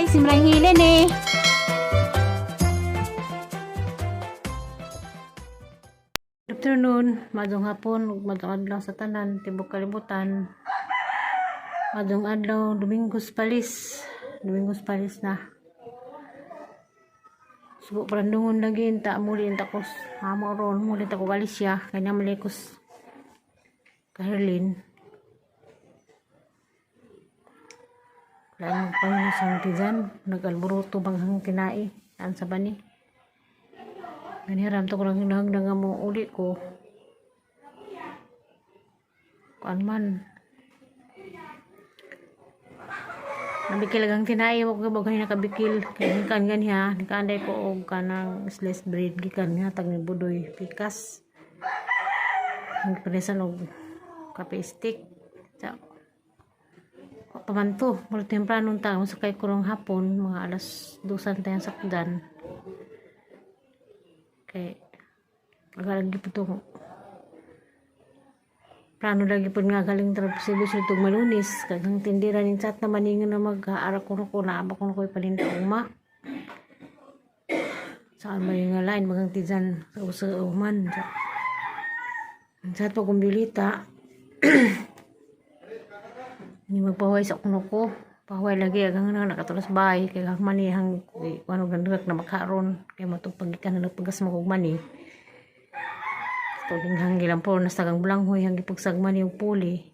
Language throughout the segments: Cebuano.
Simrang Hilene. Good afternoon, madong hapon, ug madong adlaw sa tanan, tibok kalibutan. Madong adlaw, Domingos Palis. Domingos Palis na. Subo parandungon lagi ta muli ta ko hamo ron, muli ta ko Galicia, kay na mali ko Kaherlin. Lain pa sa tizan, nag-alboroto bang hang tinai, saan sa bani. Ganiram to ko lang hinahangdan nga mo uli ko. Kuan man. Nabikil ang tinai mo ko gani nakabikil. Kay kan ganiha, nikaanday ko og kanang sliced bread gikan nga tag ni Budoy pikas. Ang paresan og kape stick. Sa pamanto, mula temprano ta, sakay ko rong hapon, mga alas 2 tayong sakdan. Kay lagi po itong plano lagi po nga galing trap service itong malunis kagang tindira ning chat na maningan na mag-aarak ko ko na aba ko ko ipalinda uma saan man nga line magang tizan sa usa uman ang chat pa kong bilita ni magpahuway sa kuno ko pahuway lagi agang na nakatulas bahay kay kang manihang ano gandak na makaron kay matong pagikan na nagpagas mo kog mani tuling hanggilan po nasa kang blanghoy hanggi pagsagman yung puli.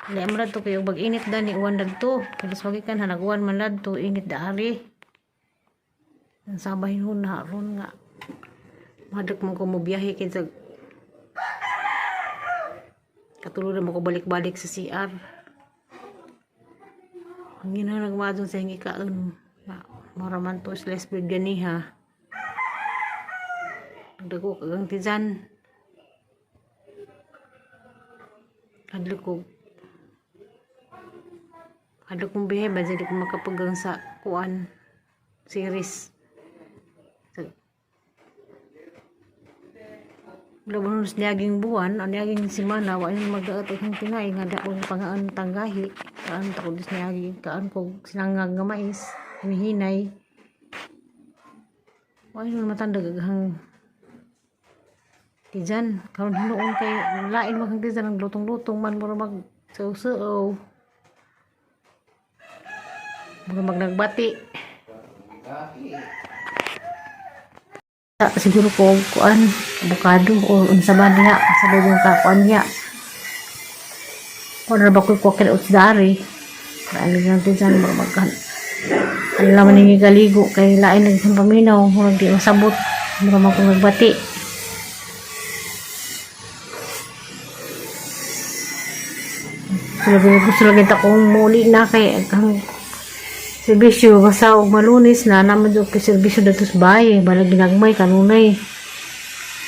Di mo to kayo bag init dani uwan dagto. Kalas magikan hanaguan man ladto init daari. Ang sabay nun na ron nga. Madak mo ko mo biyahe kinsa katulad mo ko balik-balik sa CR. Ang gina nagmadon sa hingi kaon. Mara man to slice bread ganiha. Nagdago kagang tizan. Hadlok ko. Hadlok kong bihe ba di ko makapagang sa kuan series. Sa wala ba nun sa niyaging buwan, ang niyaging simana, wa yung magdaot akong tinay, nga da akong pangaan tanggahi, kaan ta ko dis niyaging, kaan ko sinangag nga mais, hinihinay. Wa yun matanda gaghang tizan, karon hinuon kay lain maghang tizan ang lutong-lutong man mura mag sausaw. Mura magnagbati. Siguro ko kuan abukado o unsa ba niya sa yung ka kuan niya. Kuan ra ba ko kuan uts dari. Kain lang tizan mura magkan. Ano naman yung galigo kay lain nag paminaw murag di masabot mura man ko nagbati. Gusto lagi ta kong muli na kay ang serbisyo basta og malunis na naman jud kay serbisyo dito sa bahay balag ginagmay kanunay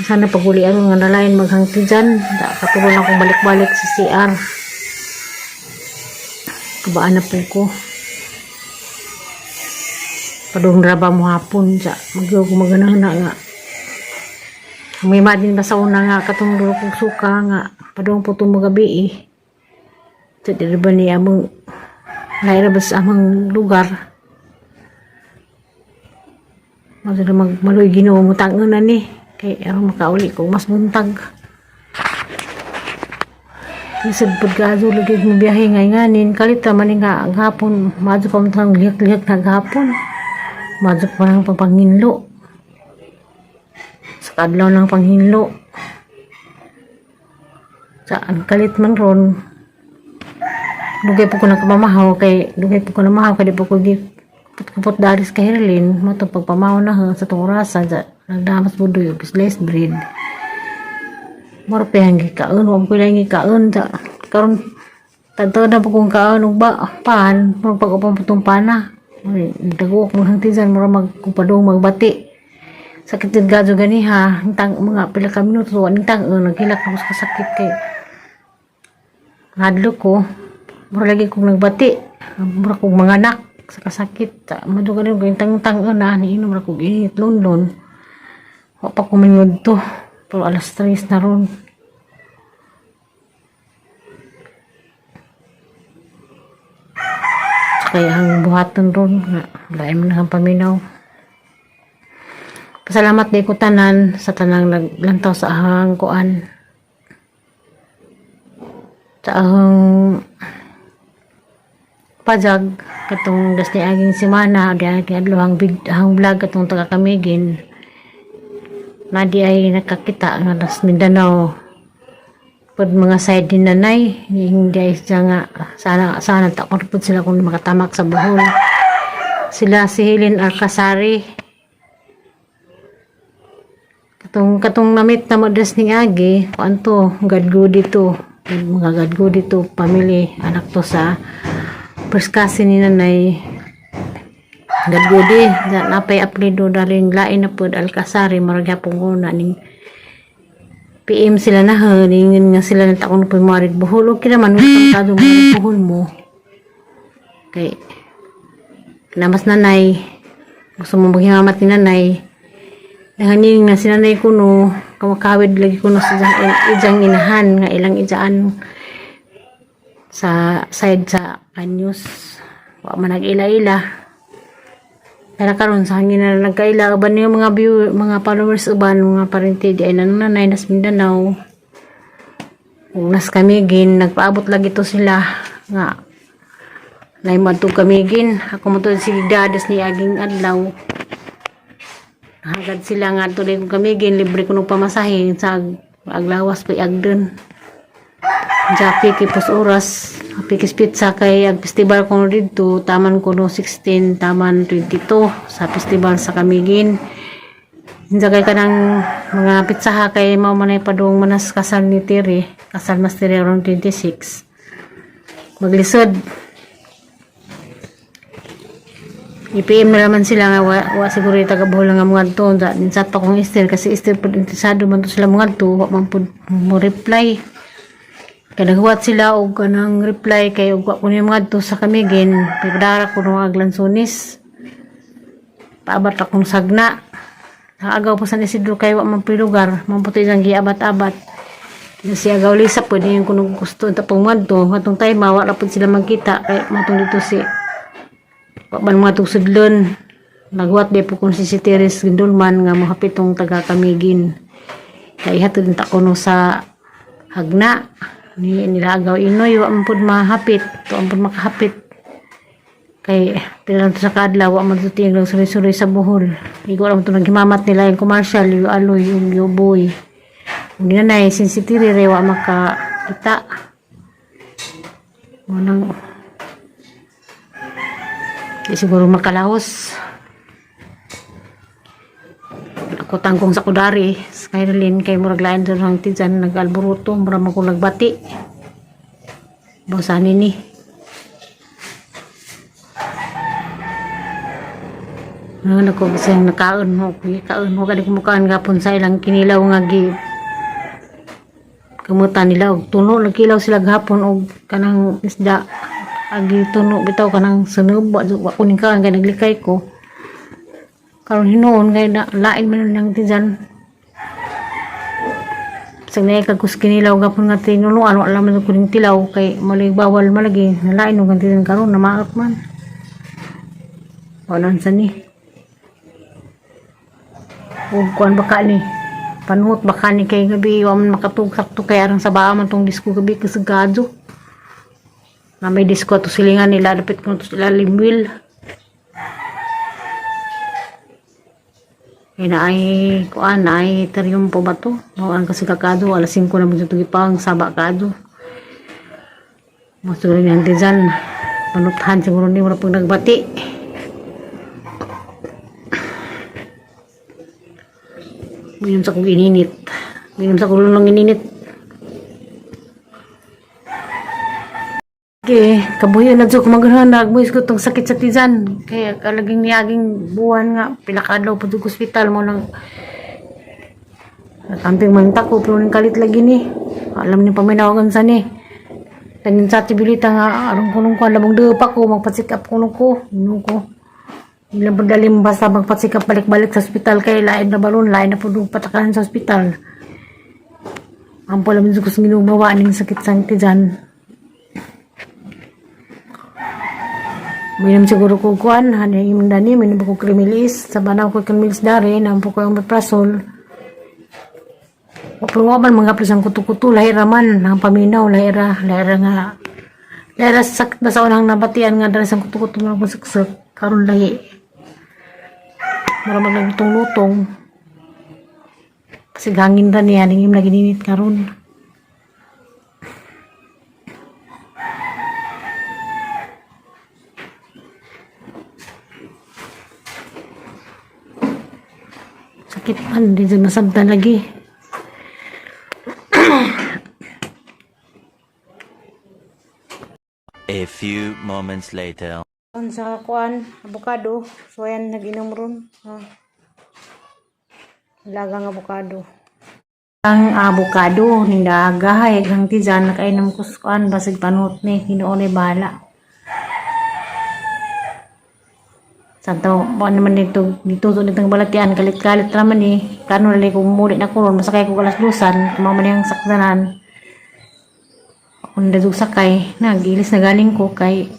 sana pag-uli ang nga nalain maghangti dyan da katulong akong balik-balik sa CR kabaan na po ko padung raba mo hapon sa magyo ko maganahan na nga may imagine ba sa una nga katong duro kong suka nga padung po itong magabi eh sa di ba ni among lain ba sa amang lugar Magdala mag maloy Ginoo mo tangon na ni kay aron makauli ko mas buntag. Isad pud kaso lagi mo biyahe ngay nganin kalit ra man ni nga ang hapon madto pa man tang lihak-lihak na gahapon. Madto pa nang panghinlo. Sa kadlaw ng panghinlo. Sa ang kalit man ron dugay po ko nagpamahaw kay dugay po ko namahaw kay di po ko gi kupot daris kay Herlin mo tong pagpamahaw na hanggang sa tong orasa sa nagdamas budoy og sliced bread moro pa ang gikaon wa ko lang gikaon sa karon tadto na po kong kaon og ba pan muro pag upang putong pana dagok mo hang tizan mura magkupadong magbati sakit din gadyo ganiha tang mga pila ka minuto wa ning tang naghilak ako sa kasakit kay hadlok ko mura lagi kong nagbati mura kong mga anak sa kasakit mado ganin ko yung tang-tang na niinom ra kog init london wa pa ko mingod to pero alas 3 na ron. Sa kay ang buhaton ron nga lain man ang paminaw. Pasalamat di ko tanan sa tanang naglantaw sa ahang kuan, sa ahang pajag katong das ni aging semana, di aging adlaw, ang big ang vlog katong taga Camiguin na di ay nakakita nga das Mindanao pud mga side din nanay, hindi ay siya nga sana sana takot pud sila kung makatamak sa Bohol. Sila si Helen Alcasari, katong katong namit na mo das ni agi kuan to, God go dito, mga God go dito family, anak to sa first cousin ni nanay Gadgudi, napay apelido daling lain na pud Alcasari. Marag hapon ko na ning PM sila na ningin nga sila ng takong pumarid Bohol. Okay naman kung kado mo Bohol mo kay namas nanay gusto mo maghimamat ni nanay. Nanganing na si nanay kuno kamakawid lagi kuno sa ijang inahan nga ilang ijaan sa side sa Kanyos, wa man nag-ila-ila. Pero karon sa hangin na nagkaila uban niyo mga view, mga followers uban mga parente di ay nanay nas Mindanao ug nas Camiguin, nagpaabot lagi to sila nga nay madto Camiguin. Ako mo to si Dades ni aging adlaw, hagad sila nga tuloy kong Camiguin, libre ko nung pamasahe sa aglawas pa agdon. Japi kay pos oras, pikis pizza kay ag festival ko didto, taman ko no 16, taman 22 sa festival sa Camiguin. Hinsa kay kanang mga pizza kay mao man ay padung manas kasal ni Tiri, kasal mas Tiri around 26. Maglisod. I-PM na naman sila nga wa siguro yung taga Bohol nga mga to. Minsan pa kong Esther kasi Esther pud interesado man to sila mga to, wa man pud mo reply. Kay naghuwat sila og kanang reply kay og wa ko ni mga to sa Camiguin, pagdara ko no aglansonis. Paabat akong sagna. Agaw pa San Isidro kay wa man puy lugar, man puti diyang giabat-abat. Si Agaw Lisa pwede yung kuno gusto ta pong madto, atong time wa ra pud sila magkita kay matong dito si wa man mga sudlon. Naghuwat di po kung si Teres Gindulman nga mohapit tong taga Camiguin. Kay ihatod ta kuno sa Hagna ni nila Agaw Inoy, wa man pud mahapit to ang pud makahapit kay pila lang to sa kaadlaw, wa man to tiyang lang suroy-suroy sa Bohol. Igo lang to naghimamat nila yung commercial yung aloy yung yuboy ug nanay sensitiri re wa makakita mo nang di siguro makalahos. Ako tangkong sa kudari sa Kairlin kay murag lain doon ang tiyan nag-alboruto, murag man ko nagbati basanin ni. Ano ko kasi nakaon mo, kaon mo kadi kumukaan gapon sa ilang kinilaw nga gi kamutan nila og tuno, nagkilaw sila gahapon og kanang isda agi tuno bitaw kanang sunob, wa ko ning kaon kay naglikay ko. Karon hinuon kay na, lain man nang tiyan. Sa naay kag kinilaw gapon nga tinunuan, wala man ko ning tilaw kay mali bawal malagi nalain og tiyan karon namaot man. Wala sa ni. Ug kuan baka ni. Panuhot baka ni kay gabi wa man makatug sakto kay arang sa baa man tong disko gabi kasagado. Na may disko ato silingan nila dapit ko to sila limwil. Kaya na ay kuan na ay po ba to? Mawaan kasi kakado alas 5 na mo ito pang saba kado. Masulin yan dyan. Panuthan siguro ni mo pag nagbati. Minom sa kong ininit. Minom sa kulong ng ininit. Okay, kabuhi na dyan kumaganahan nagbuhis ko tong sakit sa tiyan. Kaya kalaging niyaging buwan nga, pinakadlaw po sa ospital mo lang. Natamping man ko, pero ning kalit lagi ni. Alam ni paminawagan sa ni. Tanin sa tibilita nga, arong kunong ko, alam mong pa ko, magpasikap kunong ko. Inong ko. Ilang pagdalim basta magpasikap balik-balik sa ospital kay lain na balon, lain na po patakalan sa ospital. Ang pala mo ko sa ginumawa ning sakit sa tiyan. Minom siguro ko kuan, hani yung dani, minom ko krimilis. Sa banaw ko krimilis dari, nampo ko yung omeprazole. Pero nga man mga plis ang kuto-kuto, lahira man, ang paminaw, lahira, lahira nga. Lahira sakit ba sa unang nabatian nga dali sa kuto-kuto mga kusuksok, karon lahi. Mura man lutong-lutong. Kasi hangin ra niya, ning lagi ninit karon. Sakit man, di dyan masabtan lagi. A few moments later. Sa kuan, avocado. So ayan, nag-inom ron. Ah. Lagang avocado. Ang avocado, ning dagahay, hang tizan, nakainom ko sa kuan, basig panot ni, hinuon ni bala. Santo, ba naman dito, dito to nitong balatian, kalit-kalit naman eh. Plano na ko muli na ko ron, masakay ko alas dusan, tumama niyang sakdanan. Ako na sakay, nagilis na galing ko kay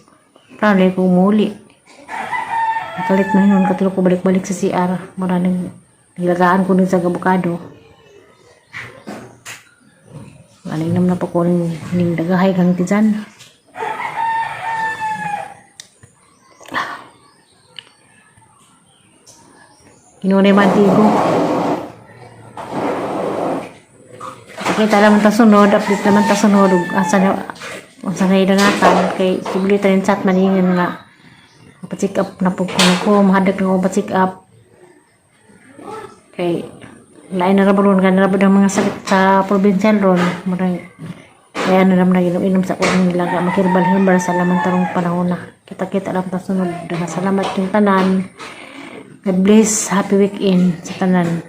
plano na ko muli. Kalit man nun, katulo ko balik-balik sa CR. Maraming nilagaan ko dun sa avocado. Maraming naman na pa ko ning dagahay kang tizan. Inunay mantigo. Kita lang ta sunod, update naman ta sunod ug asa na unsa na idangatan kay sibili tayo chat maningan nga pa-check up na po ko ko mahadag na ko pa-check up kay lain na ra ba ron na ra ba ang mga sakit sa provincial ron murag kaya na naman nag-inom sa kuang nilaga makirbal-hirbal sa lamang tarong panahon na kita-kita lang ta sunod. Salamat yung tanan. God bless. Happy weekend sa tanan.